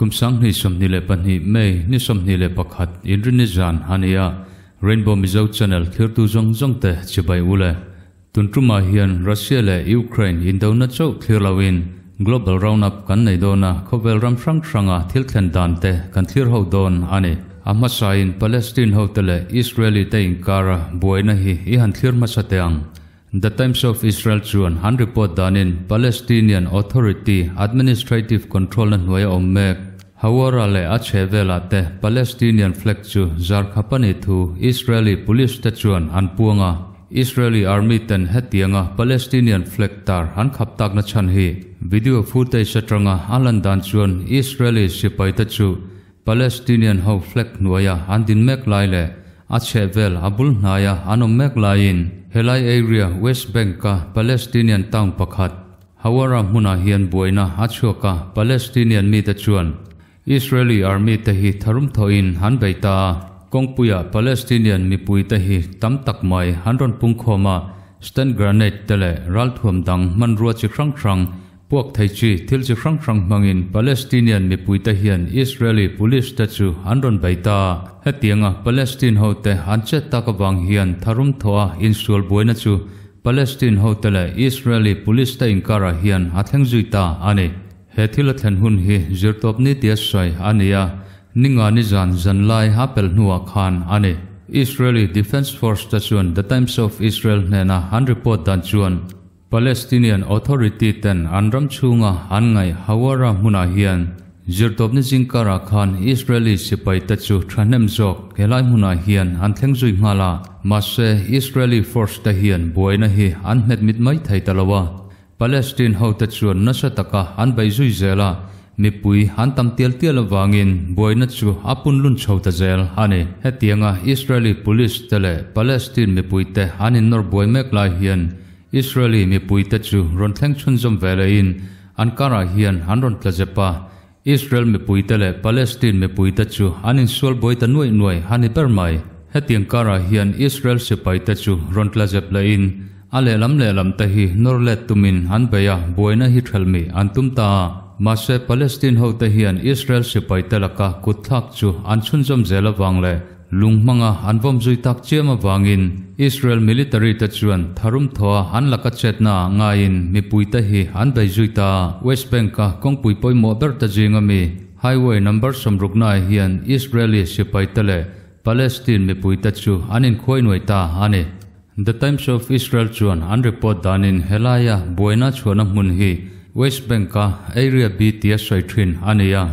Kum 2022 May ni 21 Inrinni zan a ni a, Rainbow Mizo Channel thirtu zawng zawng te chibai ule. Tun tumah hian Russia leh Ukraine indona chauh thlir loin Global Roundup kan nei dawn a, khawvel ram hrang hranga thil thlen dan te kan thlir ho dawn a ni. A hmasain Palestine hote leh Israeli te inkara buaina hi i han thlir hmasa teh ang. The Times of Israel chuan an report danin Palestinian Authority administrative control na hnuaia awm mek Hawara leh a chhehvelah te Palestinian flag chu zar khap a nih thu Israeli police te chuan an puang a. Israeli army ten hetianga Palestinian flag tar an khap takna chhan hi video footage atanga a lan dan chuan Israeli sipai te chu Palestinian ho flag hnuaia an din mek lai leh a chhehvel a bul hnaia an awm mek laiin helai area West Bank-a Palestinian town pakhat Hawara hmunah hian buaina a chhuak a, Palestinian mite chuan Israeli army te hi tharum thawhin an bei ta a, kawngpuia Palestinian mipuite hi tam tak mai an rawn pungkhawm a, stun grenade te leh ralthuam dang hmanrua chi hrang hrang Puak thei chi thil chi hrang hrang hmangin Palestinian mipuite hian Israeli police te chu an rawn bei ta. Hetianga Palestine hote an chet tak avang hian tharum thawha insual buaina chu Palestine hote leh Israeli police te inkarah hian a thleng zui ta a ni. He thil a thlen hun hi zirtawpni tia sawi a ni a, ninga nizan zanlai a pel hnuah khan a ni. Israeli Defence Force te chuan The Times of Israel hnena an report dan chuan, Palestinian Authority ten an ram chhunga an ngaih Hawara hmunah hian zirtawpni zingkarah khan Israeli sipai te chu thahnem zawk helai hmunah hian an thleng zui nghal a, mahse Israeli force te hian buaina hi an hmet mit mai thei ta lo a, Palestine ho te chuan nasa taka an bei zui zel a, mipui an tam tial tial avangin buaina chu a pun lun chho ta zel a ni. Hetianga Israeli police te leh Palestine mipui te an innawr buai mek lai hian Israeli mipuite chu rawn thleng chhunzawm ve lehin an karah hian an rawn tla zep a, Israel mipuite leh Palestine mipuite chu an insual buai ta nuaih nuaih a ni ber mai. Hetiang karah hian Israel sipaite chu rawn tla zep lehin a lehlam lehlam te hi nawr let tumin an bei a, buaina hi ṭhelhmih an tum ta a. Mahse Palestine hote hian Israel sipaite laka kutthlak chu an chhunzawm zel avang leh Lung hmanga an vawm zui tak chiam avangin Israel military te chuan tharum thawha an laka chetna ah ngaiin mipuite hi an bei zui ta a. West Bank-a kawngpui pawimawh ber ta zinga mi highway number 60 ah hian Israeli sipaite leh Palestine mipuite chu an inkhuai nuai ta a ni. The Times of Israel chuan an report danin helaia buaina chhuahna hmun hi West Bank-a Area B tia sawi thin a ni a.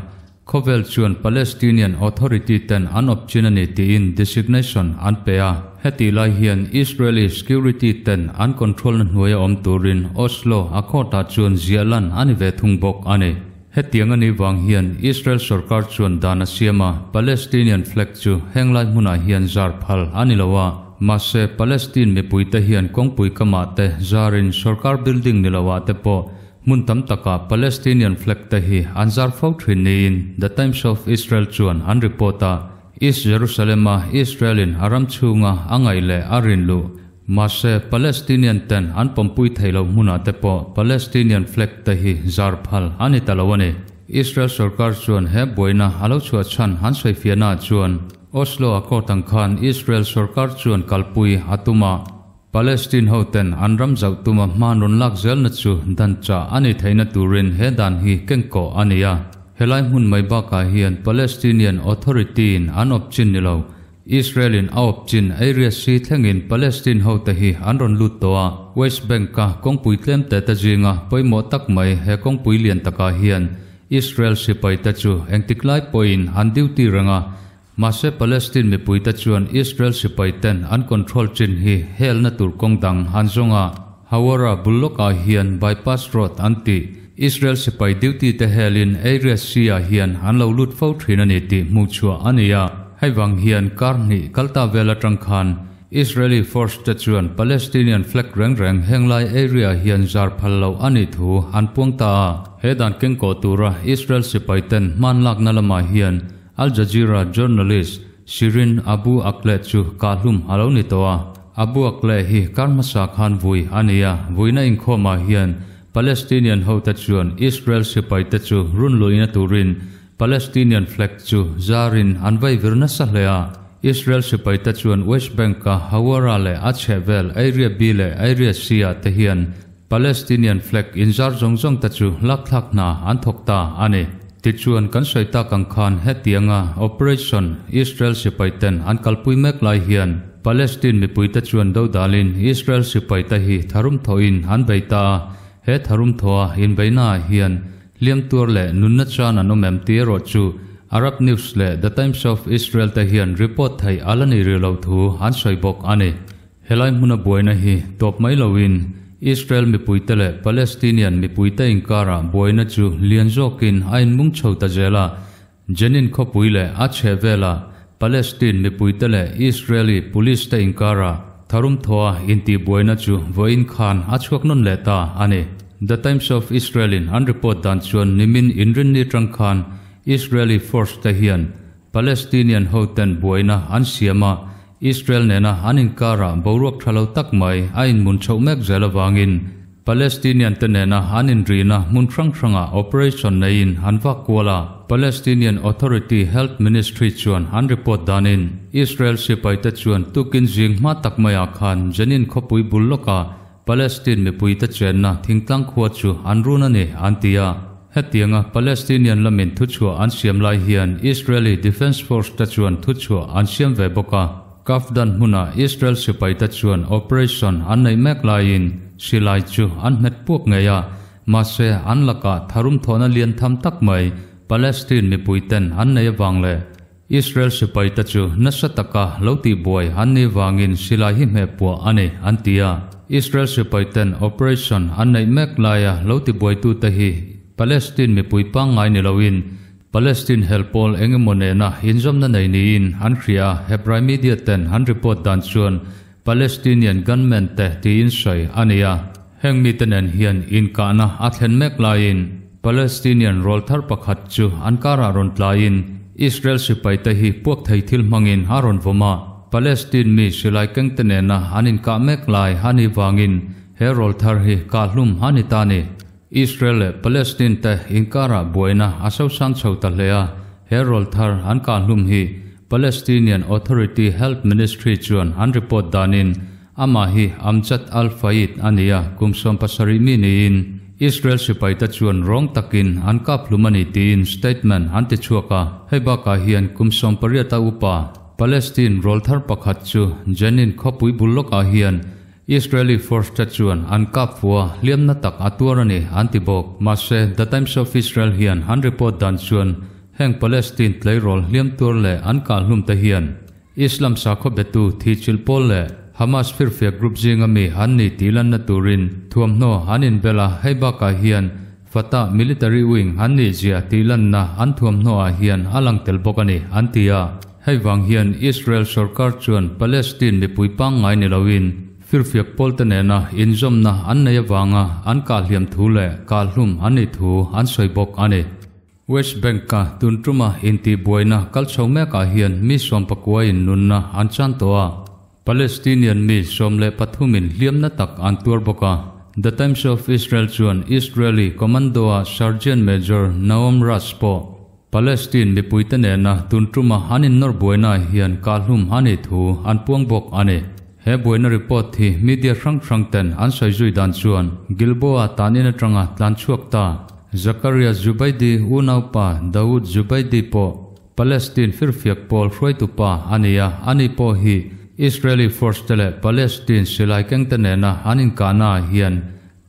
Khawvel chuan Palestinian Authority ten an awp chin a ni tiin designation an pe a. Hetih lai hian Israeli security ten an control na hnuaia awm turin Oslo Accord-ah chuan ziah lan a ni ve thung bawk a ni. Hetiang a nih vang hian Israel sorkar chuan dan a siam a, Palestinian flag chu heng lai hmunah hian zar phal a ni lo a. Mahse, Palestine mipuite hian kawngpui kamah te zarin sorkar building ni loah te pawh Hmun tam takah Palestinian flag te hi an zar fo thin niin The Times of Israel chuan an report a, East Jerusalem-a Israel-in a ram chhunga a ngaih leh a rin luh. Mahse, Palestinian ten an pawmpui theih loh hmunah te pawh Palestinian flag te hi zar phal a ni ta lo a ni. Israel sorkar chuan he buaina a lo chhuah chhan an sawifiahnaah chuan Oslo Accord ang khan Israel sorkar chuan kalpui a tum a, Palestine ho ten an ram zauh tuma hma rawn lak zelna chu dan chah a ni theihna turin he dan hi kengkawh a ni a. Helai hmun mai bakah hian Palestinian Authority in an awp chin ni lo, Israel in a awp chin Area C thlengin Palestine ho te hi an rawn lut tawh a. West Bank-a kawngpui tlem te te zinga pawimawh tak mai he kawngpui lian takah hian Israel sipai te chu engtik lai pawhin an duty reng a, Mahse Palestine mipuite chuan Israel sipai ten an control chin hi helna tur kawng dang an zawng a, Hawara bul lawkah hian bypass road an ti. Israel sipai duty te helin Area C ah hian an lo lut fo thin a ni tih hmuh chhuah a ni a. Hei vang hian kar hnih kalta vel atang khan Israeli force te chuan Palestinian flag reng reng henglai area hian zar phal loh a nih thu an puang ta a. He dan kengkawh tura Israel sipai ten hman lakna lamah hian Al Jazeera journalist Shireen Abu Akleh chu kahhlum a lo ni tawh a. Abu Akleh hi kar hmasa khan vui a ni a, vuina inkhawmah hian Palestinian hote chuan Israel sipaite chu run luihna turin Palestinian flag chu zarin an vai vir nasa hle a. Israel sipaite chuan West Bank-a Hawara leh a chhehvel Area B leh Area C-ah te hian Palestinian flag inzar zawng zawng te chu lakthlak hna an thawk ta a ni. Tichuan kan sawi tak ang khan hetianga Operation Israel sipaiten an kalpui mek lai hian Palestine mipuite chuan dodalin Israel sipaite hi tharum thawhin an bei ta a, he tharum thawha inbeihnaah hian hliam tuar leh nunna chan an awm em tih erawh chu Arab News leh The Times of Israel te hian report theih a la ni rih lo thu an sawi bawk a ni. Helai hmuna buaina hi tawp mai loin Israel mipuite leh Palestinian mipuite inkarah buaina chu lian zawkin a inmung chho ta zel a, Jenin khawpui leh a chhehvelah Palestine mipuite leh Israeli police te inkarah tharum thawha intihbuaina chu vawiin khan a chhuak nawn leh ta a ni. The Times of Israel-in an report dan chuan nimin inrinni atang khan Israeli force te hian Palestinian hoten buaina an siam a, Israel nena an inkarah boruak tha lo tak mai a inmun chhoh mek zel avangin Palestinian te nena an inrihna hmun hrang hrangah operation neiin an vak kual a. Palestinian Authority Health Ministry chuan an report danin Israel sipaite chuan tukin zing hma tak maiah khan Jenin khawpui bul lawkah Palestine mipuite chenna thingtlang khua chu an run a ni, an ti a. Hetianga Palestinian lamin thuchhuah an siam lai hian Israeli Defence Force te chuan thuchhuah an siam ve bawk a. Kafdan hmuna Israel sipaite chuan operation an neih mek laiin silai chu an hmet puak ngei a, mahse an lakah tharum thawhna lian tham tak mai Palestine mipuiten an nei avang leh Israel sipaite chu nasa taka lo tihbuai an nih vangin silai hi hmeh puah a ni, an ti a. Israel sipaiten operation an neih mek laia lo tibuaitute hi Palestine mipui pangngai ni loin Palestine hel pawl eng emaw nena inzawmna nei niin an hria a, Hebrai media ten an report dan chuan Palestinian gunmen te tiin sawi a ni a. Heng mite nen hian inkahna a thlen mek laiin Palestinian rawl thar pakhat chu an karah rawn tlaiin Israel sipaite hi puak thei thil hmangin a rawn vawm a. Palestine mi silai kengte nena an inkah mek lai a nih vangin he rawl thar hi kahhlum a ni ta ni. Israel leh Palestine te inkarah buaina a sosang chho ta hle a, he rawl thar an kahhlum hi Palestinian Authority Health Ministry chuan an report danin Amah hi Amjad Al-Fayed a ni a, kum 70 mi niin Israel sipaite chuan rawng takin an kap hlum a ni tiin statement an ti chhuak a. Hei bakah hian kum 18 a upa Palestine rawl thar pakhat chu Jenin khawpui bul lawkah hian Israeli force te chuan an kap fu a, hliamna tak a tuar a ni an ti bawk. Mahse, The Times of Israel hian an report dan chuan heng Palestine tleirawl hliam tuar leh an kah hlum te hian Islam sakhaw betu thihchilh pawl leh Hamas firfiak group zinga mi an ni tih lanna turin thuamhnaw an inbel a, hei bakah hian Fatah military wing an nih zia tih lanna an thuamhnaw ah hian a lang tel bawk a ni, an ti a. Hei vang hian Israel sorkar chuan Palestine mipui pangngai ni loin firfiak pawlte nena inzawmna an nei avanga an kahhliam thu leh kahhlum an nih thu an sawi bawk a ni. West Bank-a tun tuma intihbuaina kal chho mekah hian mi 19 in nunna an chan tawh a, Palestinian mi 13 in hliamna tak an tuar bawk a. The Times of Israel chuan Israeli commando-a Sergeant Major Naom Raz pawh Palestine mipuite nena tun tuma an innawr buainaah hian kahhlum a nih thu an puang bawk a ni. He buaina report hi media hrang hrang ten an sawi zui dan chuan Gilboa tanin atanga tlan chhuak ta Zakaria Zubaidi unaupa Dawood Zubaidi pawh Palestine firfiak pawl hruaitu pa a ni a, ani pawh hi Israeli force te leh Palestine silai kengte nena an inkahna ah hian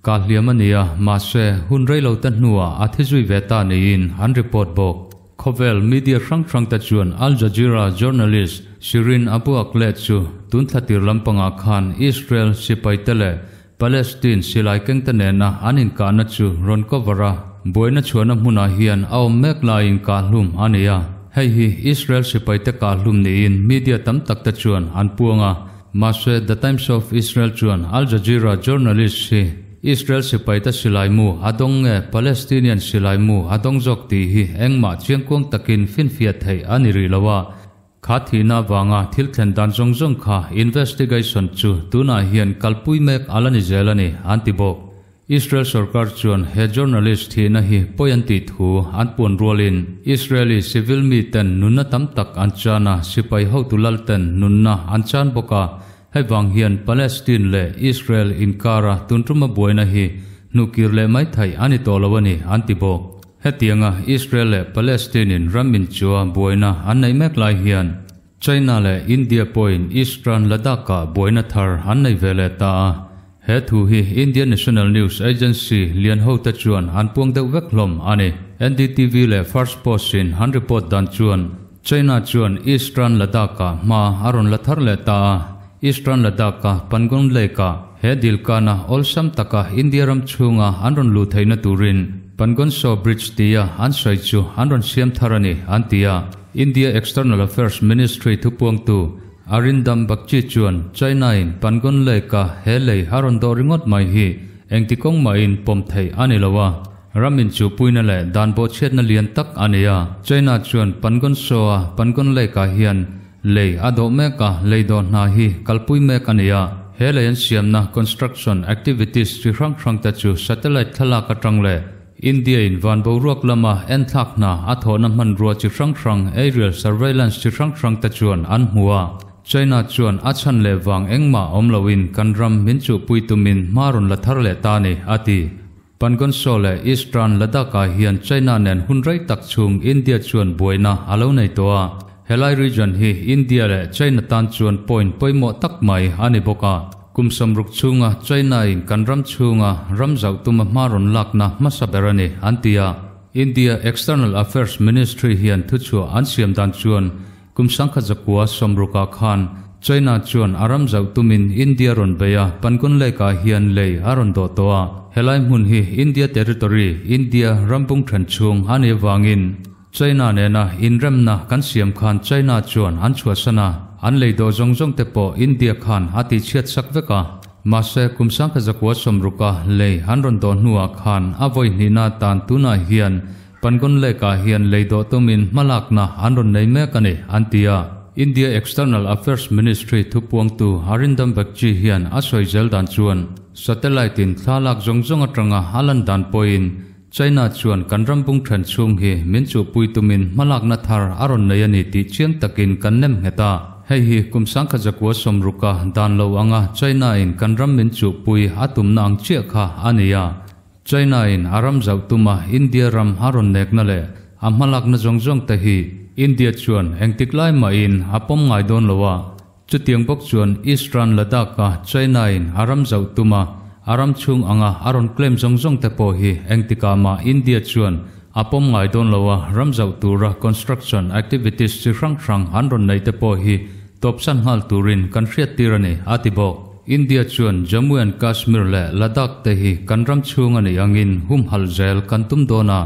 kahhliam a ni a, mahse hun reilo te hnuah a thi zui ve ta niin an report bawk. Khawvel media hrang hrang te chuan Al Jazeera journalist Shireen Abu Akleh chu tun thla tir lampangah khan Israel sipai te leh Palestine silai kengte nena an inkahna chu rawn cover a, buaina chhuahna hmunah hian a awm mek laiin kahhlum a ni a. Hei hi Israel sipai te kahhlum niin media tam tak te chuan an puang a, mahse The Times of Israel chuan Al Jazeera journalist hi Israel sipaite silai mu a dawng nge Palestinian silai mu a dawng zawk tih hi engmah chiangkuang takin finfiah theih a ni rih lo a, kha thihna avanga thil thlen dan zawng zawng kha investigation chu tunah hian kalpui mek a la ni zel a ni, an ti bawk. Israel sorkar chuan he journalist thihna hi pawi an tih thu an puan rualin Israeli civil mi ten nunna tam tak an chan a, sipai hotu lal ten nunna an chan bawk a, hei vang hian Palestine leh Israel inkara tun tuma buaina hi hnukir leh mai theih a ni tawh lo a ni an ti bawk. Hetianga Israel leh Palestine in ram inchua buaina an neih mek lai hian China leh India pawhin Eastern Ladakh-ah buaina thar an nei ve leh ta a. He thu hi Indian National News Agency lian hote chuan an puang deuh vek hlawm a ni. NDTV leh First Post-in an report dan chuan China chuan Eastern Ladakh-ah hma a rawn la thar leh ta a. Eastern Ladakh-a Pangong Lake-ah he dilkana awlsam taka India ram chhunga an rawn luh theihna turin Pangong Tso Bridge tia an sawi chu an rawn siam thar a ni, an ti a. India External Affairs Ministry thupuangtu Arindam Bagchi chuan China-in Pangon Lake-a he lei a rawn dawh ringawt mai hi engti kawng mahin pawm theih a ni lo a, ram inchuhpuina leh dan bawhchhiatna lian tak a ni a. China chuan Pangon Tso-a Pangon Lake-ah hian lei a dawh mek a, lei dawh hna hi kalpui mek a ni a. He lei an siamna construction activities chi hrang hrangte chu satellite thlalak atang leh India in van boruak lama enthlak hna a thawhna hmanrua chi hrang hrang aerial surveillance chi hrang hrang te chuan an hmu a. China chuan a chhan leh vang engmah awm loin kan ram min chuhpui tumin hma rawn la thar leh ta ni, a ti. Pangong Tso leh Eastern Ladakh ah hian China nen hun rei tak chhung India chuan buaina a lo nei tawh a. Helai region hi India leh China tan chuan point pawimawh tak mai a ni bawk a. Kum sawmruk chhunga China in kan ram chhunga ram zauh tuma hma rawn lakna hmasa ber a ni, an ti a. India External Affairs Ministry hian thuchhuah an siam dan chuan kum sangkhat zakua sawmrukah khan China chuan a ram zauh tumin India rawn bei a, Pangon Lake-ah hian lei a rawn dawh tawh a. Helai hmun hi India territory, India ram bung then chhung a nih avangin China nena inremna kan siam khan China chuan an chhuahsan a, an lei dawh zawng zawng te pawh India khan a tihchhiat sak vek a. Mahse, kum sangkha zakua sawmruka lei an rawn dawh hnuah khan a vawi hnihna atan tunah hian Pangon Lake-ah hian lei dawh tumin hmalakna an rawn nei mek a ni, an ti a. India External Affairs Ministry thupuangtu Arindam Bagchi hian a sawi zel dan chuan satellite-in thla lak zawng zawng atanga a lan dan pawhin China chuan kan ram bung then chhung hi min chuhpui tumin hmalakna thar a rawn nei a ni tih chiang takin kan nem nghet a. Hei hi kum sangkhat zakua sawmruka dan lo anga China-in kan ram min chuhpui a tumna ang chiah kha a ni a. China-in a ram zauh tuma India ram a rawn nekna leh a hmalakna zawng zawng te hi India chuan engtik lai mahin a pawm ngai dawn lo a. Chutiang bawk chuan Eastern Ladakh-a China-in a ram zauh tuma a ram chhung anga a rawn claim zawng zawng te pawh hi engtikah mah India chuan a pawm ngai dawn lo a, ram zauh tura construction activities chi hrang hrang an rawn neih te pawh hi tawpsan nghal turin kan hriattir a ni, a ti bawk. India chuan Jammu and Kashmir leh Ladakh te hi kan ram chhung a nih angin humhalh zel kan tum dawn a,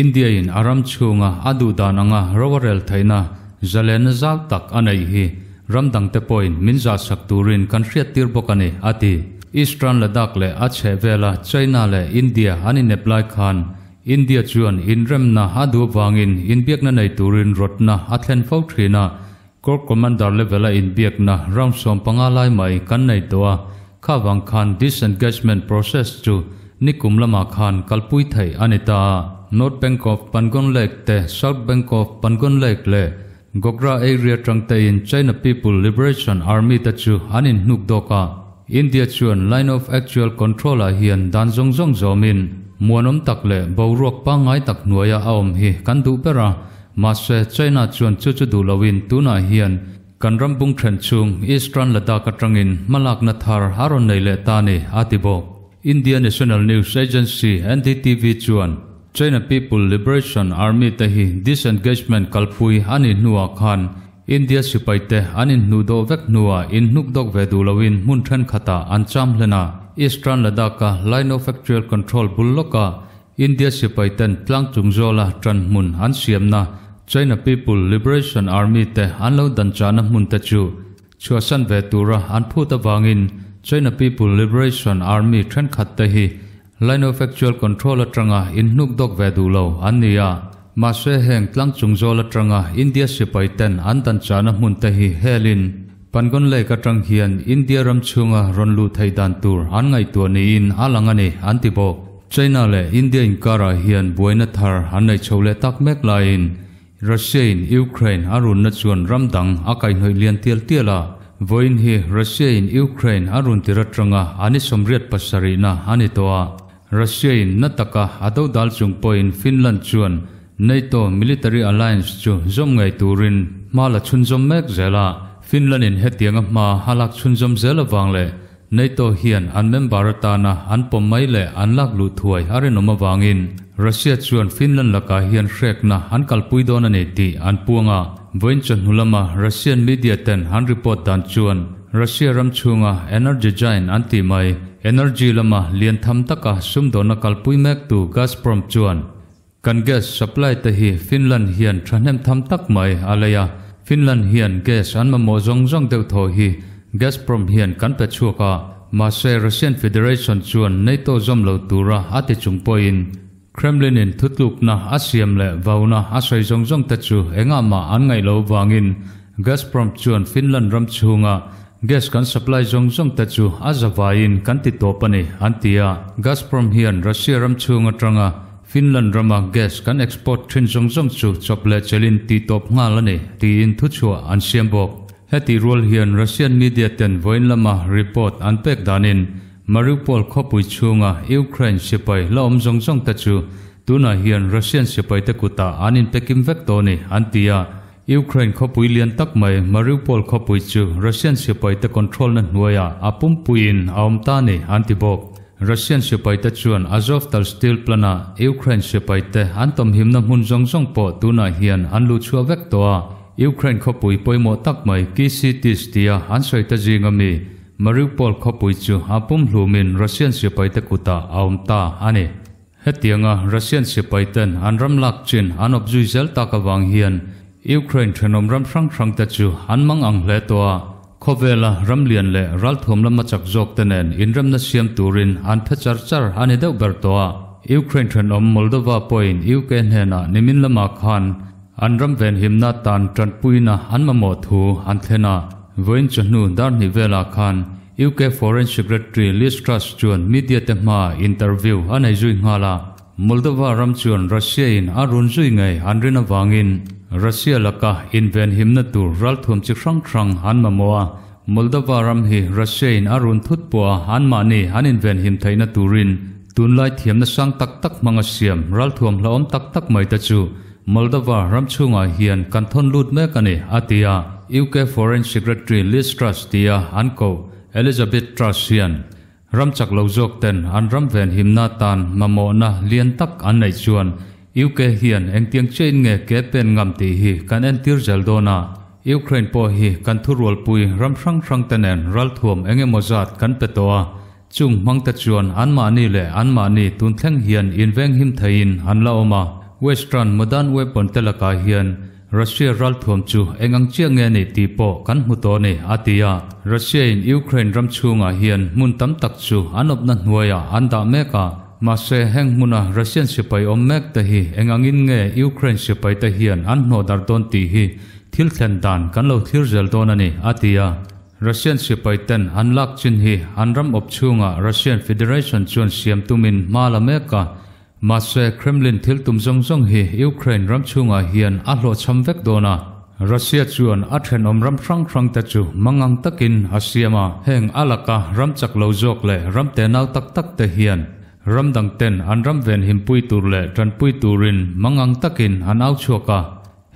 India-in a ram chhunga a duh dan anga ro a rel theihna zalenna zau tak a neih hi ram dangte pawhin min zahsak turin kan hriattir bawk a ni, a ti. Eastern Ladakh leh a chhehvela China leh India an inep lai khan India chuan inremna a duh avangin inbiakna nei turin rawtna a thlen fo thin a, Corps Commander level-a inbiakna round 15 lai mai kan nei tawh a, kha vang khan disengagement process chu nikum lamah khan kalpui theih a ni ta a. North Bank of Pangong Lake te South Bank of Pangong Lake leh Gogra area atang tein China People Liberation Army te chu an inhnuk dawk a. India chuan Line of Actual Control ah hian dan zawng zawng zawmin muanawm tak leh boruak pangngai tak hnuaia a awm hi kan duh ber a, mahse China chuan chu chu duh loin tunah hian kan ram bung then chhung Eastern Ladakh atangin hmalakna thar a rawn nei leh ta ni, a ti bawk. India National News Agency, NDTV, chuan China People Liberation Army te hi disengagement kalpui a nih hnuah khan India sipaite an inhnuh dawh vek hnuah inhnuk dawk ve duh loin hmun thenkhatah an cham hlen a. Eastern Ladakh-a Line of Actual Control bul lawka India sipaiten tlang chung zawla tan hmun an siamna China People Liberation Army te an lo danchahna hmun te chu chhuahsan ve tura an phut avangin China People Liberation Army thenkhat te hi Line of Actual Control atanga inhnuk dawk ve duh lo an ni a, mahse heng tlang chung zawl atanga India sipai ten an dan chahna hmun te hi helin. Pangon Lake atang hian India ram chhunga rawn luh theih dan tur an ngaihtuah niin a lang a ni, an ti bawk. China leh India inkarah hian buaina thar an nei chho leh tak mek laiin Russia in Ukraine a runna chuan ram dang a kaihhnawih lian tial tial a. Vawiin hi Russia in Ukraine a run tir atanga an i 87 na a ni tawh a. Russia in na taka a dodal chung pawhin Finland chuan NATO military alliance chu zawm ngei turin hma la chhunzawm mek zel a. Finland in hetianga hma a lak chhunzawm zel avang leh NATO hian an member atana an pawm mai leh an lak luh thuai a rinawm avangin Russia chuan Finland lakah hian hrekna an kalpui dawn a ni tih an puang a. Vawiin chawhnu lama Russian media ten an report dan chuan Russia ram chhunga energy giant an tih mai, energy lama lian tham taka sumdawnna kalpui mektu Gazprom chuan kan gas supply te hi Finland hian thahnem tham tak mai a lei a, Finland hian gas an mamawh zawng zawng deuh thaw hi Gazprom hian kan pe chhuak a, mahse Russian Federation chuan NATO zawm lo tura a ti chung pawhin Kremlin in thutlukna a siam leh vauna a sawi zawng zawng te chu engah mah an ngaih loh vangin Gazprom chuan Finland ram chhunga gas kan supply zawng zawng te chu a zavaiin kan ti tawp a ni, an ti a. Gazprom hian Russia ram chhung atanga Finland rama gas kan export thin zawng zawng chu chawp leh chelin ti tawp nghal a ni, tiin thuchhuah an siam bawk. Heti rual hian Russian media ten vawiin lama report an pek danin Mariupol khawpui chhunga Ukraine sipai la awm zawng zawng te chu tunah hian Russian sipai te kutah an inpekim vek tawh a ni, an ti a. Ukraine khawpui lian tak mai Mariupol khawpui chu Russian sipai te control na hnuaiah a pumpuiin a awm ta a ni, an ti bawk. Russian sipai te chuan Azovtal steel plant ah Ukraine sipai te an tawmhimna hmun zawng zawng pawh tunah hian an luhchhuah vek tawh a. Ukraine khawpui pawimawh tak mai key cities tia an sawi ta zinga mi Mariupol khawpui chu a pumhlumin Russian sipaite kutah a awm ta a ni. Hetianga Russian sipaiten an ram lak chin an awp zui zel tak avang hian Ukraine thenawm ram hrang hrangte chu an mang ang hle tawh a, khawvela ram lian leh ralthuam lama chak zawkte nen inremna siam turin an phe char char a ni deuh ber tawh a. Ukraine thenawm Moldova pawhin UK hnenah nimin lamah khan An ram venhimna tan tanpuina an mamawh thu an thlen a, vawiin chawhnu dar hnih velah khan UK Foreign Secretary Liz Truss chuan media te hmaah interview a nei zui nghal a. Moldova ram chuan Russia in a run zui ngei an rin avangin Russia laka invenhimna tur ralthuam chi hrang hrang an mamawh a, Moldova ram hi Russia in a run thut pawh a anmahni an invenhim theihna turin tunlai thiamna sang tak tak hmanga siam ralthuam hlauhawm tak tak mai te chu Moldova ram chhungah hian kan thawn lut mek a ni, a ti a. UK Foreign Secretary Liz Truss tia an koh Elizabeth Truss hian ram chak lo zawk ten an ram venhimna tan mamawhna lian tak an neih chuan UK hian engtiang chiahin nge ke pen ngam tih hi kan entir zel dawn a. Ukraine pawh hi kan thurualpui ram hrang hrang te nen ralthuam eng emaw zat kan pe tawh a, chung hmang te chuan anmahni leh anmahni tun thleng hian invenghim theiin an la awm a. Western modern weapon te lakah hian Russia ralthuam chu eng ang chiah nge ni tih pawh kan hmu tawh a ni, a ti a. Russia in Ukraine ram chhungah hian hmun tam tak chu an awpna hnuaiah an dah mek a. Mahse, heng hmuna Russian sipai awm mek te hi eng angin nge Ukraine sipai te hian an hnawh darh dawn tih hi thil thlen dan kan lo thlir zel dawn a ni, a ti a. Russian sipai ten an lak chin hi an ram awp chhungah Russian Federation chuan siam tumin hma la mek a. Mahse, Kremlin thil tum zawng zawng hi Ukraine ram chhungah hian a hlawhchham vek dawn a. Russia chuan a thenawm ram hrang hrang te chu mangang takin a siam a, heng a laka ram chak lo zawk leh ram tenau tak tak te hian ram dang ten an ram venhim pui tur leh tanpui turin mangang takin an au chhuak a.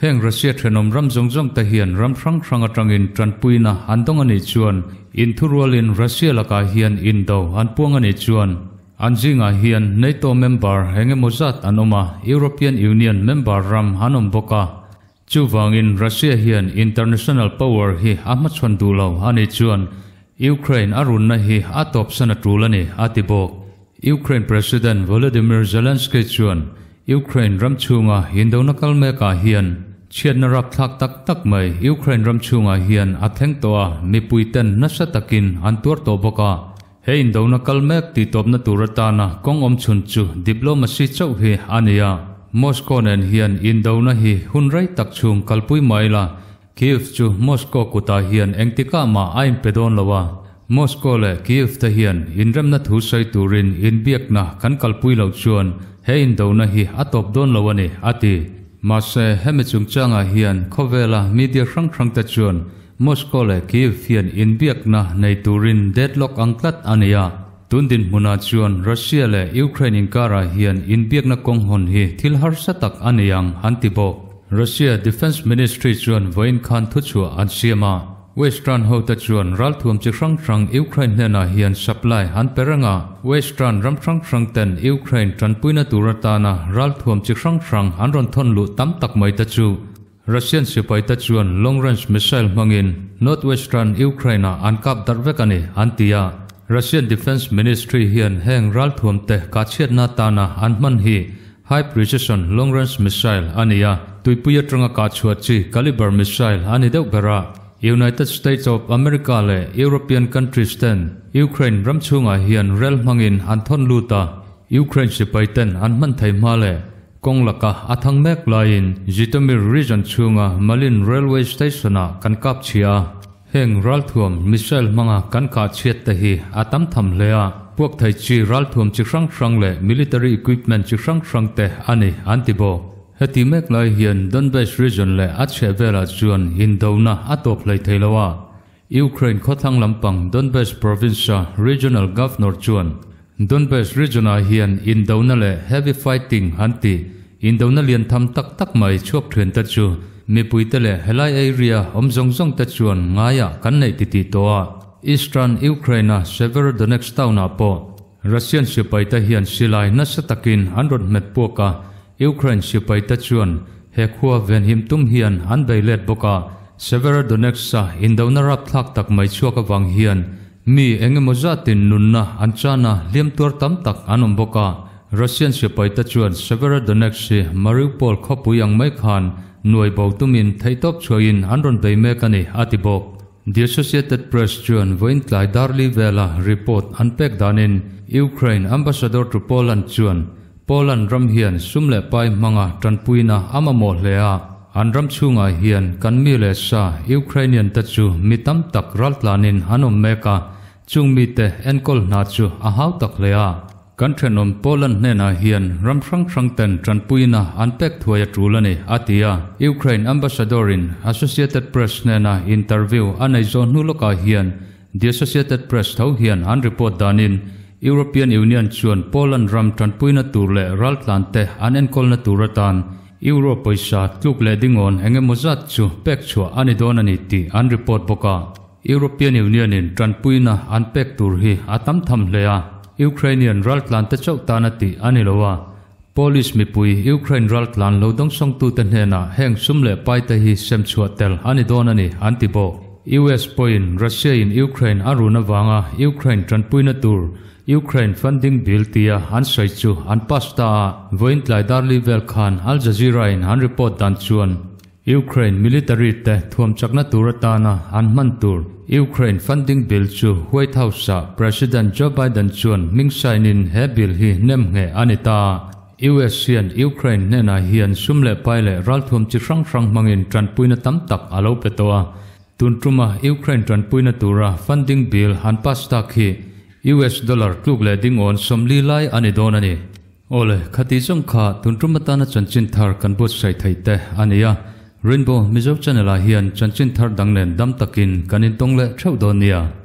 Heng Russia thenawm ram zawng zawng te hian ram hrang hrang atangin tanpuina an dawng a nih chuan inthurualin Russia lakah hian indo an puang a nih chuan An zingah hian NATO member eng emaw zat an awm a, European Union member ram an awm bawk a. Chuvangin Russia hian international power hi a hmachhawn duh lo a nih chuan Ukraine a runna hi a tawpsan a tul a ni, a ti bawk. Ukraine President Volodymyr Zelenskyy chuan Ukraine ram chhunga indona kal mekah hian chhiatna rapthlak tak tak mai Ukraine ram chhungah hian a thleng tawh a, mipuiten nasa takin an tuar tawh bawk a. He indona kal mek tih tawpna tur atana kawng awm chhun chu diplomacy chauh hi a ni a. Moscow nen hian indona hi hun rei tak chhung kalpui mai la. Kyiv chu Moscow kutah hian engtikah mah a inpe dawn lo a, Moscow leh Kyiv te hian inremna thu sawi turin inbiakna kan kalpui loh chuan he indona hi a tawp dawn lo a ni, a ti. Mahse, hemi chungchangah hian khawvela media hrang hrangte chuan Moscow leh Kyiv hian inbiakna nei turin deadlock ang tlat a ni a. Tun dinhmunah chuan Russia leh Ukraine inkarah hian inbiakna kawng hawn hi thil harsa tak a ni ang, an ti bawk. Russia Defence Ministry chuan vawiin khan thuchhuah an siam a, Western hote chuan ralthuam chi hrang hrang Ukraine hnenah hian supply an pe reng a, Western ram hrang hrang ten Ukraine tanpuina tur atana ralthuam chi hrang hrang an rawn thawn luh tam tak mai te chu Russian sipaite chuan long range missile hmangin northwestern Ukraine-ah an kap darh vek a ni, an ti a. Russian Defence Ministry hian heng ralthuamte kahchhiatna atana an hman hi high precision long range missile a ni a, tuipui atanga kahchhuah chi Kalibr missile a ni deuh ber a. United States of America leh European countries ten Ukraine ram chhungah hian rel hmangin an thawn lut a, Ukraine sipaiten an hman thei hma leh Kawng laka a thang mek laiin Zhytomyr region chhunga Malin railway station-ah kan kap chhia a, heng ralthuam missile hmanga kan kah chhiat te hi a tam tham hle a, puak thei chi ralthuam chi hrang hrang leh military equipment chi hrang hrang te a ni an ti bawk. Heti mek lai hian Donbas region leh a chheh velah chuan indona a tawp hlei thei lo a, Ukraine khawthlang lampang Donbas province-a regional governor chuan Donbas region-ah hian indona leh heavy fighting an tih indona lian tham tak tak mai chhuak thian te chu mipuite leh helai area awm zawng zawng te chuan ngaiah kan neih titih tawh a. Eastern Ukraine-a Severodonetsk town-ah pawh Russian sipaite hian silai nasa takin an rawn hmet puak a, Ukraine sipaite chuan he khua venhim tum hian an bei let bawk a, Severodonetsk-a indona rapthlak tak mai chhuak avang hian mi eng emaw zatin nunna an chan a, hliam tuar tam tak an awm bawk a. Russian sipaite chuan Severodonetsk hi Mariupol khawpui ang mai khan nuai bo tumin theihtawp chhuahin an rawn bei mek a ni, a ti bawk. The Associated Press chuan vawiin tlai darli vela report an pek danin Ukraine ambassador to Poland chuan Poland ram hian sum leh pai hmanga tanpuina a mamawh hle a, an ram chhungah hian kan mi leh sa Ukrainian te chu mi tam tak raltlanin an awm mek a, chung mite enkawl hna chu a hau tak hle a. Kan thenawm Poland hnenah hian ram hrang hrang ten tanpuina an pek thuai a tul a ni, a ti a. Ukraine ambassador-in Associated Press hnena interview a nei zawh hnu lawkah hian The Associated Press tho hian an report danin European Union chuan Poland ram tanpuina tur leh raltlante an enkawlna tur atan Euro pawisa tluk leh dingawn eng emaw zat chu pek chhuah a ni dawn a ni tih an report bawk a. European Union-in tanpuina an pek tur hi a tam tham hle a, Ukrainian raltlante chauh tan a tih a ni lo a, Polish mipui Ukraine raltlan lo dawngsawngtute hnenah heng sum leh paite hi sem chhuah tel a ni dawn a ni, an ti bawk. US pawhin Russia-in Ukraine a run avanga Ukraine tanpuina tur Ukraine Funding Bill tia an sawi chu an pass ta a, vawiin tlai darli vel khan Al Jazeera-in an report dan chuan Ukraine military te thuam chakna tur atana an hman tur Ukraine Funding Bill chu White House-ah President Joe Biden chuan hming sign-in he bill hi nem ngheh a ni ta. US hian Ukraine hnenah hian sum leh pai leh ralthuam chi hrang hrang hmangin tanpuina tam tak a lo pe tawh a. Tun tuma Ukraine tanpuina tura funding bill han pass tak hi US dollar tluk leh dingawn 40 lai a ni dawn a ni. Awle, khati zawng kha tun tum atana chanchin thar kan buatsaih theih te a ni a. Rainbow Mizo Channel ah hian chanchin thar dang nen dam takin kan intawng leh theuh dawn nia.